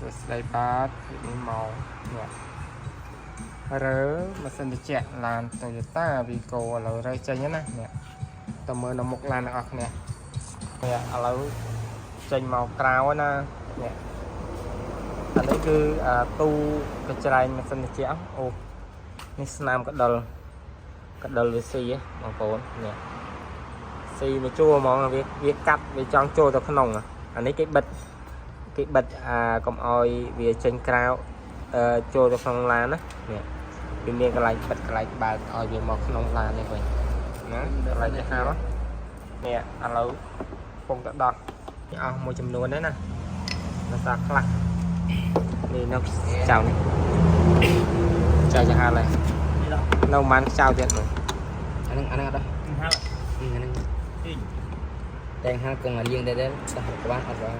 សួស្តីបាទនេះមកនេះរើម៉ាស៊ីនត្រជាក់ឡាន Toyota Vigo ឥឡូវរើចេញហើយណានេះតើមើលនៅមុខឡានទាំងអស់គ្នានេះឥឡូវចេញមកក្រៅហើយណានេះអានេះគឺអាទូកញ្ច្រែងម៉ាស៊ីនត្រជាក់អូនេះស្នាមកដុលកដុលវាស៊ីហ៎បងប្អូននេះស៊ីមកជួរហ្មងវាវាកាត់វាចង់ចូលទៅក្នុងអានេះគេបិទ គេបិទអាកុំឲ្យវាចេញក្រៅអឺចូលទៅក្នុងឡានណានេះវាមានកន្លែងបិទកន្លែងបើកឲ្យវាមកក្នុងឡាននេះវិញណាកន្លែងនេះហានេះឥឡូវកំពុងតែដោះអស់មួយចំនួនដែរណាដោយសារខ្លះនេះនៅចៅនេះចៅចាហាឡើយនៅប្រហែលចៅទៀតមើល អាហ្នឹងអាហ្នឹងអត់ទេ ហាល់ អាហ្នឹង ទី តែងហាល់កងអាលៀងដែរដែរដោះក៏បានអត់បាន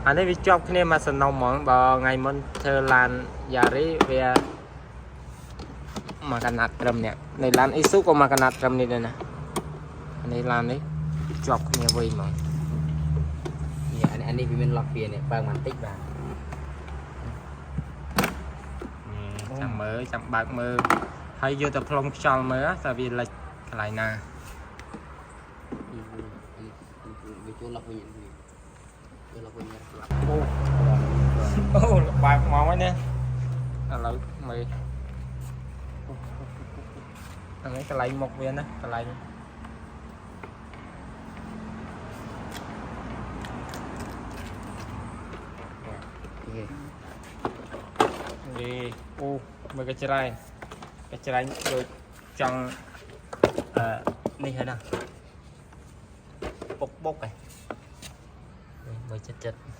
អានេះវាជាប់គ្នាមកសំណុំហ្មងបើថ្ងៃមុនធ្វើឡានយ៉ារីវាមកកណាត់ត្រឹមនេះនៅឡានអ៊ីស៊ូក៏មកកណាត់ត្រឹមនេះដែរណាអានេះឡាននេះជាប់គ្នាវិញហ្មង នេះអានេះវាមានឡុកវានេះបើកបន្តិចបាទ ចាំមើលចាំបើកមើលហើយយកទៅផ្លុំខ្យល់មើលតើវាលិចកន្លែងណា វាចូលឡុកវិញចូលឡុកវិញ អូអូបើកមកហើយណាឥឡូវមើលអានេះកន្លែងមុខវាណាកន្លែងនេះអូមើលកញ្ច្រែងកញ្ច្រែងដូចចង់អឺនេះហើយណាបុកបុកឯងនេះមើលចិត្តចិត្តអូ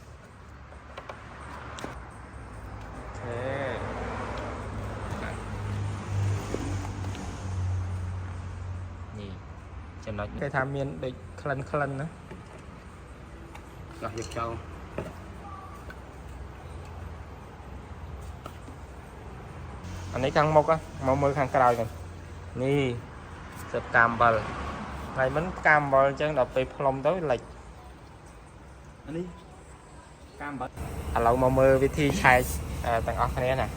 ខេនេះចំណុចគេថាមានដូចក្លិនក្លិនណា ដោះយកចោល អានេះខាងមុខមកមើលខាងក្រោយกันនេះសិបកាអំបិលថ្ងៃមិនផ្កាអំបិលអញ្ចឹងដល់ពេលផ្លុំទៅលិច អានេះកាមបាត់ ឥឡូវមកមើលវិធីឆែកទាំងអស់គ្នាណានេះ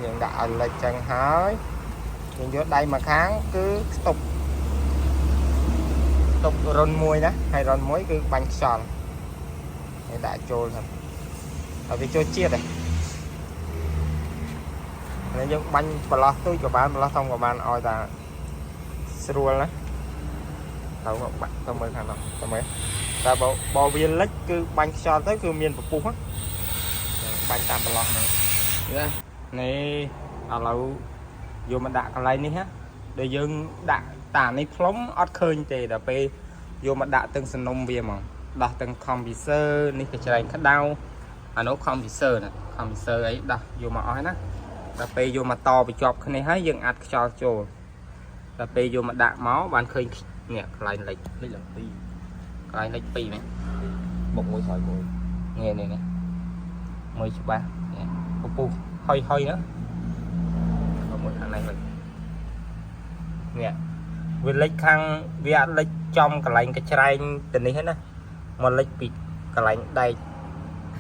យើងដាក់ឲ្យលិចចឹងហើយយើងយកដៃមកខាងគឺខ្ទប់ខ្ទប់រុនមួយណាហើយរុនមួយគឺបាញ់ខ្យល់ហើយដាក់ចូលហ្នឹងហើយវាចូលជាតិហ៎ហើយយើងបាញ់ប្រឡោះទូចក៏បានប្រឡោះធំក៏បានឲ្យតាស្រួលណាទៅមកបាក់ទៅមើលខាងនោះទៅមើលតែបើបើវាលិចគឺបាញ់ខ្យល់ទៅគឺមានពពុះណាបាញ់តាមប្រឡោះហ្នឹង នេះឥឡូវយកមកដាក់កន្លែងនេះណាដែលយើងដាក់តានេះផ្លុំអត់ឃើញទេដល់ពេលយកមកដាក់ទាំងសំណុំវាហ្មងដោះទាំង compressor នេះកញ្ច្រែងក្តៅអានោះ compressor ណា compressor អីដោះយកមកអស់ហើយណាដល់ពេលយកមកតបញ្ចប់គ្នាហើយយើងអាត់ខ្យល់ចូលដល់ពេលយកមកដាក់មកបានឃើញនេះកន្លែងលិច លេខឡើង2 កន្លែងលិច2នេះ មុខមួយក្រោយមួយ នេះនេះនេះមួយច្បាស់នេះពពុះហុយហុយណា មកខាងនេះវិញនេះវាលិចខាងវាអត់លិចចំកន្លែងកញ្ច្រែងទៅនេះហ្នឹងណាមកលិចពីកន្លែងដែក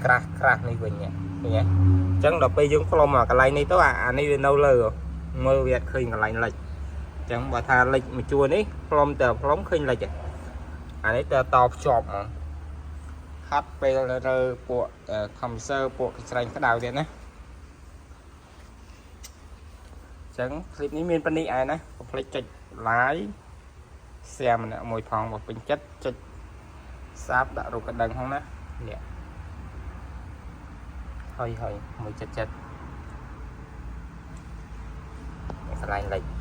ក្រាស់ក្រាស់នេះវិញនេះឃើញទេអញ្ចឹងដល់ពេលយើងផ្លុំអាកន្លែងនេះទៅអាអានេះវានៅលើមើលវាអត់ឃើញកន្លែងលិចអញ្ចឹងបើថាលិចមួយជួរនេះផ្លុំតែផ្លុំឃើញលិចហ៎អានេះតើតភ្ជាប់ហ្មងហត់ពេលរើពួក compressor ពួកកញ្ច្រែងក្តៅទៀតណា ចឹងคลิปនេះមានប៉ុណ្នេះឯណាកុំភ្លេចចុច like share ម្នាក់មួយផងបើពេញចិត្តចុច sub ដាក់រូបកណ្ដឹងផងណានេះហើយហើយមួយចិត្តចិត្តនេះកន្លែងលិច